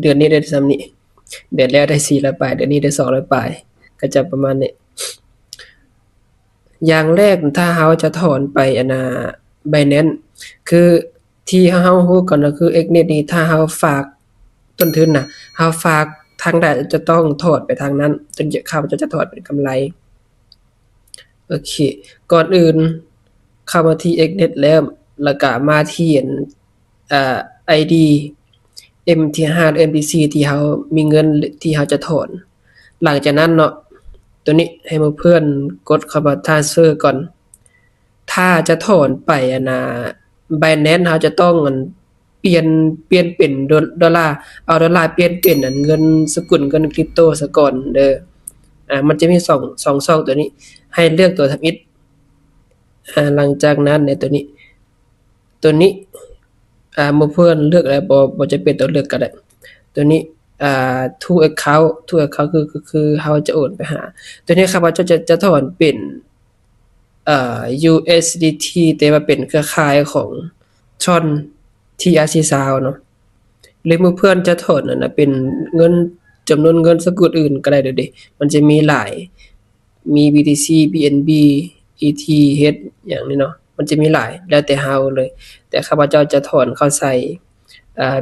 ເດືອນນີ້ໄດ້ສ່ຳນີ້ ເດືອນແລ້ວໄດ້ສີ່ຮ້ອຍປາຍ ເດືອນນີ້ໄດ້ສອງຮ້ອຍປາຍ ກໍຈະປະມານນີ້. ຢ່າງແລກ ຖ້າເຮົາຈະຖອນໄປ ອັນນ່າ Binance ຄືທີ່ເຮົາຮູ້ກັນກໍຄື X Net ນີ້ ຖ້າເຮົາຝາກຕົ້ນທຶນນະ ເຮົາຝາກທາງໃດຈະຕ້ອງຖອນໄປທາງນັ້ນ ຈົນເຈົ້າ ຂ້າພະເຈົ້າຈະຖອນເປັນກຳໄລ. ໂອເຄ ກ່ອນອື່ນເຂົ້າມາທີ່ X Net ແລ້ວ ແລ້ວກະມາທີ່ ອັນ ເອີ ໄອດີ ເອັມທີຫ້າ ຫຼື ເອັມທີສີ່ ທີ່ເຮົາມີເງິນທີ່ເຮົາຈະຖອນ. ຫຼັງຈາກນັ້ນເນາະ ໂຕນີ້ໃຫ້ໝູ່ເພື່ອນກົດຄຳວ່າ transfer ກ່ອນ. ຖ້າຈະຖອນໄປ ອັນນ່າ Binance ເຮົາຈະຕ້ອງ ອັນ ປ່ຽນ ປ່ຽນເປັນໂດ ໂດລາ ເອົາໂດລາປ່ຽນເປັນ ອັນ ເງິນສະກຸນເງິນຄຣິບໂຕສາກ່ອນເດີ. ອາ ມັນຈະມີສອງ ສອງຊ່ອງໂຕນີ້ ໃຫ້ເລືອກໂຕທຳອິດ. ອາ ຫຼັງຈາກນັ້ນເນຍ ໂຕນີ້ ໂຕນີ້ ອາ ໝູ່ເພື່ອນເລືອກແລ້ວ ບໍ່ ບໍ່ຈຳເປັນຕ້ອງເລືອກກໍໄດ້. ໂຕນີ້ ອາ True Account True Account ຄື ຄື ຄືເຮົາຈະໂອນໄປຫາ. ໂຕນີ້ຂ້າພະເຈົ້າຈະ ຈະຖອນເປັນ ເອີ USDT ແຕ່ວ່າເປັນເຄືອຂ່າຍຂອງ Tron ທີອາຊີຊາວເນາະ ຫຼືໝູ່ເພື່ອນຈະຖອນ ອັນນ່າ ເປັນເງິນ ຈຳນວນເງິນສະກຸນອື່ນກໍໄດ້ເດີ. ມັນຈະມີຫຼາຍ ມີ BTC BNB ETH ຫຍັງນີ້ເນາະ ມັນຈະມີຫຼາຍ ແລ້ວແຕ່ເຮົາເລີຍ. ແຕ່ຂ້າພະເຈົ້າຈະຖອນເຂົ້າໃສ່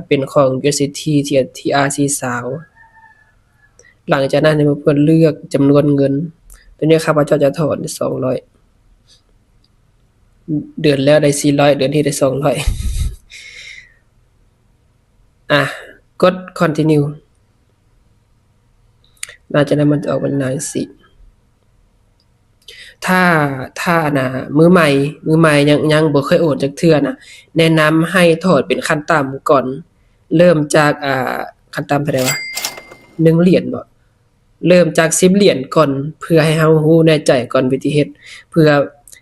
ເປັນຂອງ USDT ທີອາຊີຊາວ. ຫຼັງຈາກນັ້ນໃຫ້ໝູ່ເພື່ອນເລືອກຈຳນວນເງິນ. ໂຕນີ້ຂ້າພະເຈົ້າຈະຖອນສອງຮ້ອຍ ເດືອນແລ້ວໄດ້ສີ່ຮ້ອຍ ເດືອນນີ້ໄດ້ສອງຮ້ອຍ. ອາ ກົດ Continue. ຫຼັງຈາກນັ້ນມັນຈະອອກເປັນໜ້າຈັ່ງຊີ້. ຖ້າ ຖ້າ ອັນນ່າ ມືໃໝ່ ມືໃໝ່ຍັງ ຍັງບໍ່ເຄີຍໂອນຈັກເທື່ອນະ ແນະນຳໃຫ້ຖອນເປັນຂັ້ນຕ່ຳກ່ອນ ເລີ່ມຈາກ ອາ ຂັ້ນຕ່ຳເທົ່າໃດວະ ໜຶ່ງຫຼຽນບໍ? ເລີ່ມຈາກສິບຫຼຽນກ່ອນ ເພື່ອໃຫ້ເຮົາຮູ້ແນ່ໃຈກ່ອນວິທີເຮັດ ເພື່ອ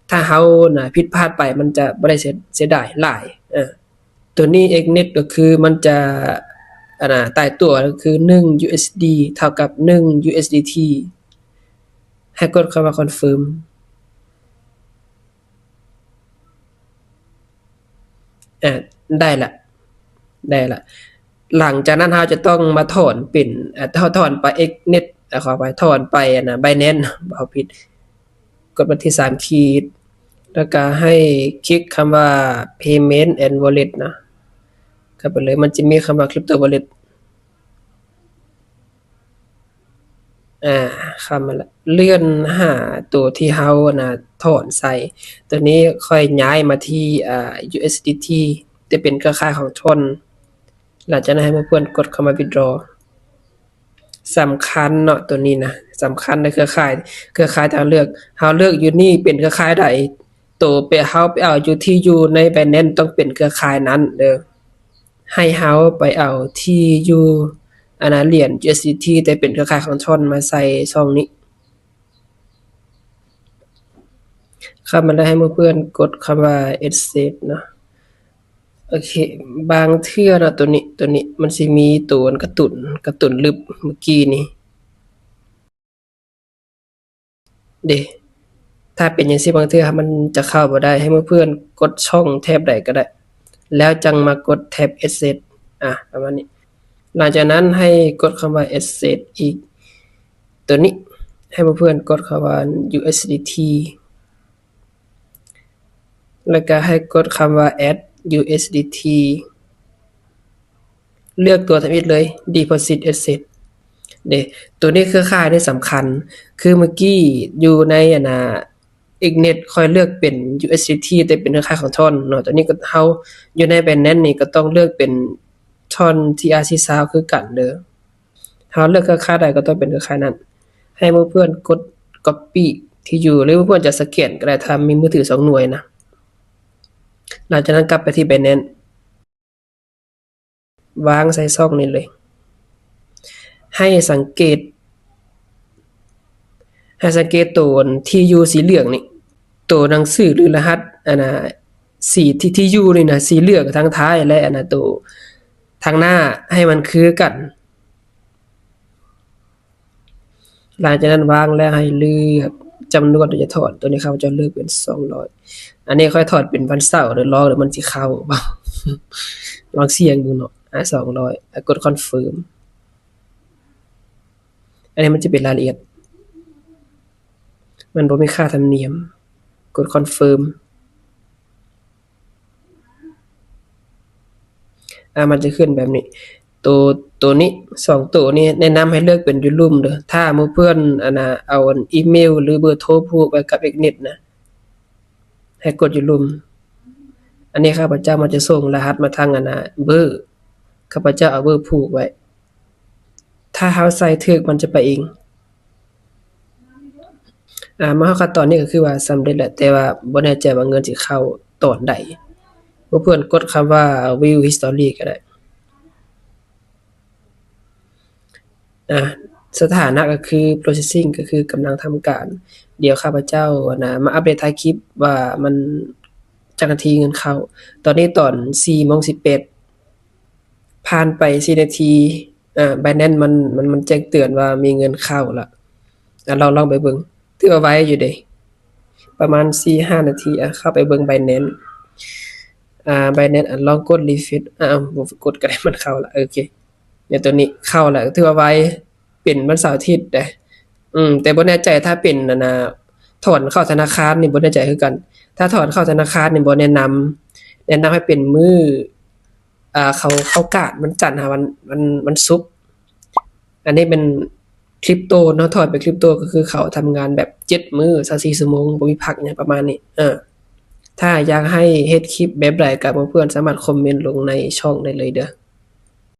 ຖ້າເຮົານະຜິດພາດໄປ ມັນຈະບໍ່ໄດ້ເສຍ ເສຍດາຍຫຼາຍ. ເອີ ໂຕນີ້ X Net ກໍຄືມັນຈະ ອັນນ່າ ຕາຍຕົວກໍຄື ໜຶ່ງ USD ເທົ່າກັບ ໜຶ່ງ USDT. ໃຫ້ກົດຄຳວ່າ Confirm. ອາ ໄດ້ລະ ໄດ້ລະ. ຫຼັງຈາກນັ້ນເຮົາຈະຕ້ອງມາຖອນເປັນ ອາ ຖອນໄປ X Net ອາ ຂໍອະໄພ ຖອນໄປ ອັນນ່າ Binance ເວົ້າຜິດ. ກົດມາທີ່ສາມຂີດ ແລ້ວກະໃຫ້ຄລິກຄຳວ່າ Payment and Wallet ນະ ເຂົ້າໄປເລີຍ. ມັນຈະມີຄຳວ່າ Crypto Wallet. ອາ ເຂົ້າມາລະ ເລື່ອນຫາໂຕທີ່ເຮົານະຖອນໃສ່. ໂຕນີ້ຂ້ອຍຍ້າຍມາທີ່ ອາ USDT ແຕ່ເປັນເຄືອຂ່າຍຂອງ Tron. ຫຼັງຈາກນັ້ນໃຫ້ໝູ່ເພື່ອນກົດຄຳວ່າ Withdraw. ສຳຄັນເນາະ ໂຕນີ້ນະ ສຳຄັນໃນເຄືອຂ່າຍ ເຄືອຂ່າຍທາງເລືອກ. ເຮົາເລືອກຢູ່ນີ້ເປັນເຄືອຂ່າຍໃດ ໂຕໄປ ເຮົາໄປເອົາຢູ່ທີ່ຢູ່ໃນ Binance ຕ້ອງເປັນເຄືອຂ່າຍນັ້ນເດີ. ໃຫ້ເຮົາໄປເອົາທີ່ຢູ່ ອັນນ່າ ຫຼຽນ USDT ແຕ່ເປັນເຄືອຂ່າຍຂອງ Tron ມາໃສ່ຊ່ອງນີ້. ເຂົ້າມາແລ້ວໃຫ້ໝູ່ເພື່ອນກົດຄຳວ່າ Accept ເນາະ. ໂອເຄ ບາງເທື່ອເນາະ ໂຕນີ້ ໂຕນີ້ມັນຊິມີໂຕກະຕຸ້ນ ກະຕຸ້ນລຶບເມື່ອກີ້ນີ້. ເດ ຖ້າເປັນຈັ່ງຊີ້ ບາງເທື່ອມັນຈະເຂົ້າບໍ່ໄດ້ ໃຫ້ໝູ່ເພື່ອນກົດຊ່ອງແທັບໃດກໍໄດ້ ແລ້ວຈັ່ງມາກົດແທັບ Accept ອາ ປະມານນີ້. ຫຼັງຈາກນັ້ນໃຫ້ກົດຄຳວ່າ Accept ອີກ ໂຕນີ້ ໃຫ້ໝູ່ເພື່ອນກົດຄຳວ່າ USDT ແລ້ວກະໃຫ້ກົດຄຳວ່າ Add USDT. ເລືອກຕົວທຳອິດເລີຍ Deposit Asset ເດ. ໂຕນີ້ເຄືອຂ່າຍນີ້ສຳຄັນ ຄືເມື່ອກີ້ຢູ່ໃນ ອັນນ່າ X Net ຂ້ອຍເລືອກເປັນ USDT ແຕ່ເປັນເຄືອຂ່າຍຂອງ Tron ເນາະ. ໂຕນີ້ກໍ ເຮົາຢູ່ໃນ Binance ນີ້ກໍຕ້ອງເລືອກເປັນ Tron ທີອາຊີຊາວຄືກັນເດີ. ເຮົາເລືອກເຄືອຂ່າຍໃດກໍຕ້ອງເປັນເຄືອຂ່າຍນັ້ນ. ໃຫ້ໝູ່ເພື່ອນກົດ Copy ທີ່ຢູ່ ຫຼືໝູ່ເພື່ອນຈະສະແກນກໍໄດ້ ຖ້າມີມືຖືສອງໜ່ວຍນະ. ຫຼັງຈາກນັ້ນກັບໄປທີ່ Binance ວາງໃສ່ຊ່ອງນີ້ເລີຍ. ໃຫ້ສັງເກດ ໃຫ້ສັງເກດໂຕທີ່ຢູ່ສີເຫຼືອງນີ້ ໂຕໜັງສື ຫຼື ລະຫັດ ອັນນ່າ ສີທີ່ ທີ່ຢູ່ນີ້ນະ ສີເຫຼືອງທາງທ້າຍ ແລະ ອັນນ່າ ໂຕທາງໜ້າ ໃຫ້ມັນຄືກັນ. ຫຼັງຈາກນັ້ນວາງແລ້ວໃຫ້ເລືອກຈຳນວນທີ່ຈະຖອນ. ໂຕນີ້ຂ້າພະເຈົ້າເລືອກເປັນສອງຮ້ອຍ. ອັນນີ້ຂ້ອຍຖອນເປັນວັນເສົາເດີ ລອງເດີມັນຊິເຂົ້າບໍ່ ລອງສ່ຽງເບິ່ງເນາະ. ອ່າ ສອງຮ້ອຍ ອ່າ ກົດຄອນເຟີມ. ອັນນີ້ມັນຈະເປັນລາຍລະອຽດ ມັນບໍ່ມີຄ່າທຳນຽມ. ກົດຄອນເຟີມ ອ່າ ມັນຈະຂຶ້ນແບບນີ້. ໂຕ ໂຕນີ້ ສອງໂຕນີ້ ແນະນຳໃຫ້ເລືອກເປັນຢູ່ລຸ່ມເດີ້. ຖ້າໝູ່ເພື່ອນ ອັນນ່າ ເອົາ ອັນ ອີເມວ ຫຼື ເບີໂທຜູກໄວ້ກັບເອັກເນັດນະ ໃຫ້ກົດຢູ່ລຸ່ມ. ອັນນີ້ຂ້າພະເຈົ້າມັນຈະສົ່ງລະຫັດມາທາງ ອັນນ່າ ເບີ ຂ້າພະເຈົ້າເອົາເບີຜູກໄວ້. ຖ້າເຮົາໃສ່ຖືກ ມັນຈະໄປເອງ. ອ່າ ມາຮອດຂັ້ນຕອນນີ້ກໍຄືວ່າສຳເລັດແລ້ວ, ແຕ່ວ່າບໍ່ແນ່ໃຈວ່າເງິນຊິເຂົ້າຕອນໃດ. ໝູ່ເພື່ອນກົດຄຳວ່າ view history ກໍໄດ້. ອ່າ ສະຖານະກໍຄື processing ກໍຄືກຳລັງທຳການ. ດຽວຂ້າພະເຈົ້າ ອັນນ່າ ມາອັບເດດທ້າຍຄລິບວ່າມັນຈັກນາທີເງິນເຂົ້າ. ຕອນນີ້ຕອນສີ່ໂມງສິບແປດ ຜ່ານໄປສີ່ນາທີ ອ່າ Binance ມັນ ມັນ ມັນແຈ້ງເຕືອນວ່າມີເງິນເຂົ້າລະ. ອ່າ ລອງ ລອງໄປເບິ່ງ. ຖືວ່າໄວຢູ່ເດ ປະມານສີ່ຫ້ານາທີ. ອ່າ ເຂົ້າໄປເບິ່ງ Binance ອ່າ Binance ອ່າ ລອງກົດ refresh ອ່າ ບໍ່ກົດກໍໄດ້ ມັນເຂົ້າລະ. ໂອເຄ ດຽວໂຕນີ້ເຂົ້າລະ ຖືວ່າໄວ ເປັນວັນເສົາອາທິດເດ້. ອືມ ແຕ່ບໍ່ແນ່ໃຈ ຖ້າເປັນ ອັນນ່າ ຖອນເຂົ້າທະນາຄານນີ້ ບໍ່ແນ່ໃຈຄືກັນ. ຖ້າຖອນເຂົ້າທະນາຄານນີ້ ບໍ່ແນະນຳ ແນະນຳໃຫ້ເປັນມື້ ອ່າ ເຂົາ ເຂົາກາດວັນຈັນຫາວັນ ວັນ ວັນສຸກ. ອັນນີ້ແມ່ນຄຣິບໂຕເນາະ, ຖອນເປັນຄຣິບໂຕກໍຄືເຂົາທຳງານແບບເຈັດມື້ ຊາວສີ່ຊົ່ວໂມງ ບໍ່ມີພັກຫຍັງປະມານນີ້. ເອີ ຖ້າຢາກໃຫ້ເຮັດຄລິບແບບໃດກໍ ເພື່ອນສາມາດຄອມເມັນລົງໃນຊ່ອງໄດ້ເລີຍເດີ້.